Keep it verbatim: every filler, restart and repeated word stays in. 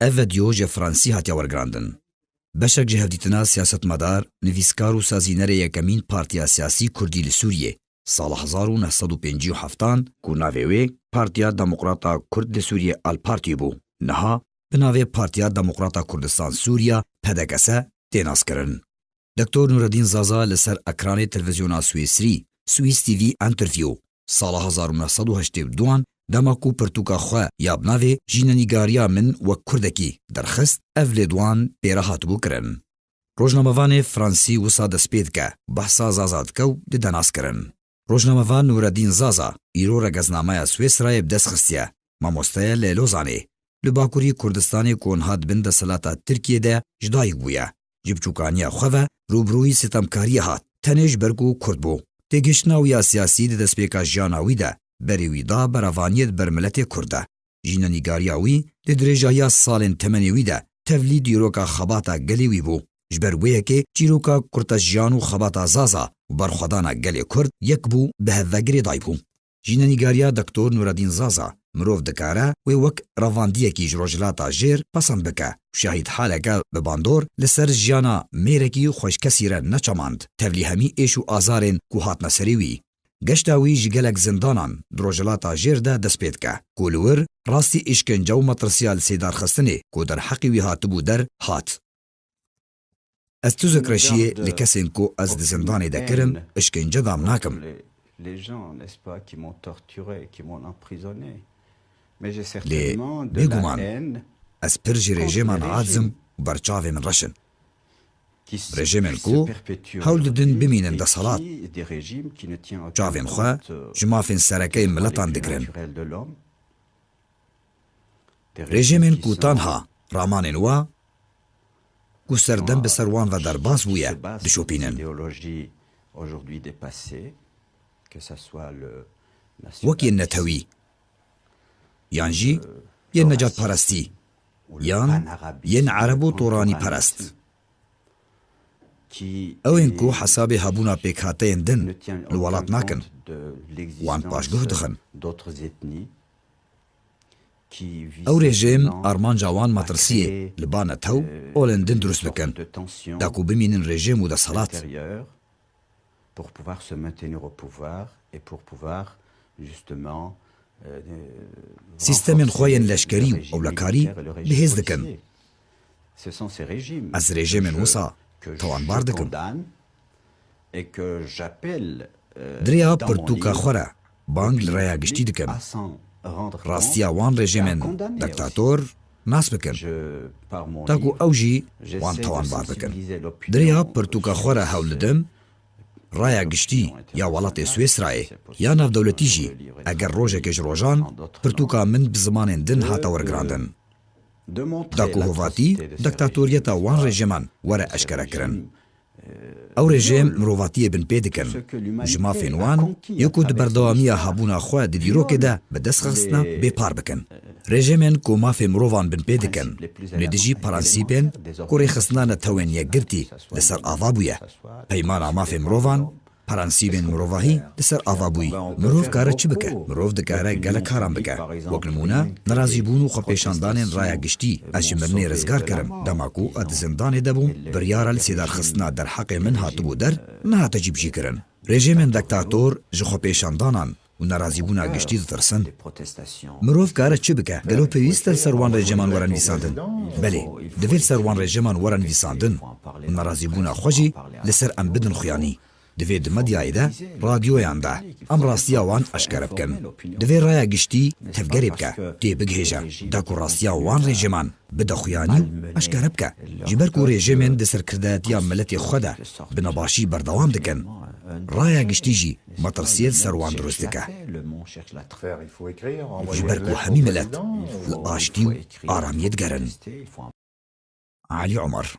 Ev vedyo ji Fransî hatiye wergirandin. Beşek ji hevdîtina siyasetmedar, nivîskar û sazînerê yekemîn partiya siyasî kurdî li Sûriyê, sala hezar û neh sed û pêncî û heftan, ku navê wê Partiya Demokrata Kurd li Sûriyê Al Partî bû, niha bi navê Partiya Demokrata Kurdistan Sûriya, P D K S, tê naskirin. Doktor Nureddîn Zaza li ser ekranê televîzyona Swêsrî, Swiss T V Interview, sala hezar û neh sed û heştê û duan, dema ku pirtûka xwe ya bi navê Jînenîgariya min wek Kurdekî derxist, ev lêdwan pê re hatibû kirin. Rojnamevanê Fransî wisa dest pê dike, behsa Zaza dike û dide naskirin. Rojnamevan Nureddîn Zaza îro regeznameya Swêsrayê bi dest xistiye. Mamoste ye li Lozanê. Li Bakurî Kurdistanê ku niha di bin desthilata Tirkiyê de ji dayik bûye. Ji biçûkaniya xwe ve rûbirûyî sitemkariyê hat. Tenê ji ber ku Kurd bû. Têgihiştina wî ya siyasî di destpêka jiyana wî de berê wî da berevaniyê di ber miletê Kurd de. Jînenîgariya wî di dirêjahiya salên temenê wî de tevlî dîroka xebata gelê wî bû. Ji ber wê yekê çîroka kurtejiyan û xebata Zaza û berxwedana gelê Kurd yek bû, bi hev ve girêdayî bû. Jînenîgariya Doktor Nureddîn Zaza mirov dikare wê wek revandiyekî ji Rojhilata Jêr pesend bike û şahîdhaleke bi bandor li ser jiyana mêrekî xweşkesî re neçamand, tevlî hemî êş û azarên ku hatine serê wî. Geşta wî ji gelek zindanan di Rojhilata Jêr de dest pê dike, ku li wir rastî îşkence û metirsiya li sêdarxistinê ku derheqê wî hatibû der, hat. Ez tuzek reşiyê li kesên ku ez di zindanê de kirim, îşkence dam nakim. Lê bêguman, ez pir ji rejêman aciz im û berçavê min reş in. Rejêmên ku hewl didin bimînin desthilat, çavên xwe ji mafên sereke yên miletan digirin. Rejêmên ku tanha ramanên wa ku serdem bi ser wan ve derbas bûye, dişopînin. Wek yên netewî, yan jî yên necatperestî, yan yên ereb û toranî perest. Ew ên ku hesabê hebûna pêkhateyên din li welat nakin, wan paşguh dixin. Ew rejêm armanca wan metirsiyê li ba netew olên din dirust bikin, da ku bimînin rejêm û desthilat. Sîstemên xwe yên leşkerî û ewlekarî bi hêz dikin. Ez rejêmên wisa tawanbar dikim. Di rêya pirtûka xwe re bang li raya giştî dikim. Rastiya wan rejêmên diktator nas bikin, ta ku ew jî wan tawanbar bikin. Di rêya pirtûka xwe re hewl didim, raya giştî ya welatê Swêsrayê ya navdewletî jî, eger rojekê ji rojan pirtûka min bi zimanên din hate wergirandin, da ku hovatî diktatoriyeta wan rejêman were eşkere kirin. Ew rejêm mirovatiyê binpê dikin û ji mafên wan yê ku di berdewamiya hebûna xwe di dîrokê de bi dest xistina bêpar bikin. Rejêmên ku mafê mirovan binpê dikin, li dijî prensîpên ku rêxistina netewên yekgirtî li ser ava bûye. Peymana mafê mirovan, prensîpên mirovahî li ser ava bûyî. Mirov kare çi bike? Mirov dikare gelek karan bike. Wek nimûne, nerazîbûn û xwepêşandanên raya giştî, ez ji mirinê rizgar kirim. Dema ku ez di zindanê de bûm, biryara li sêdarxistina derheqê min hatibû der, nehate cîbicîkirin. Rejêmên diktator ji xwepêşandanan û nerazîbûna giştî ditirsin. Mirov kare çi bike? Gelo pêwîst e li ser wan rejêman were nivîsandin? Belê, divê li ser wan rejêman were nivîsandin û nerazîbûna xwe jî li ser em bidin xuyanî. Divê di medyayê de, radyoyan de em rastiya wan eşkere bikin. Divê raya giştî tevgerê bike, tê bigihêje, da ku rastiya wan rejêman bide xuyanî û eşkere bike. Ji ber ku rejêmên di serkirdayetiya miletê xwe de bi nebaşî berdewam dikin, raya giştî jî metirsiyê li ser wan dirust dike. Ji ber ku hemî milet li aştî û aramiyê digerin. Elî Omer.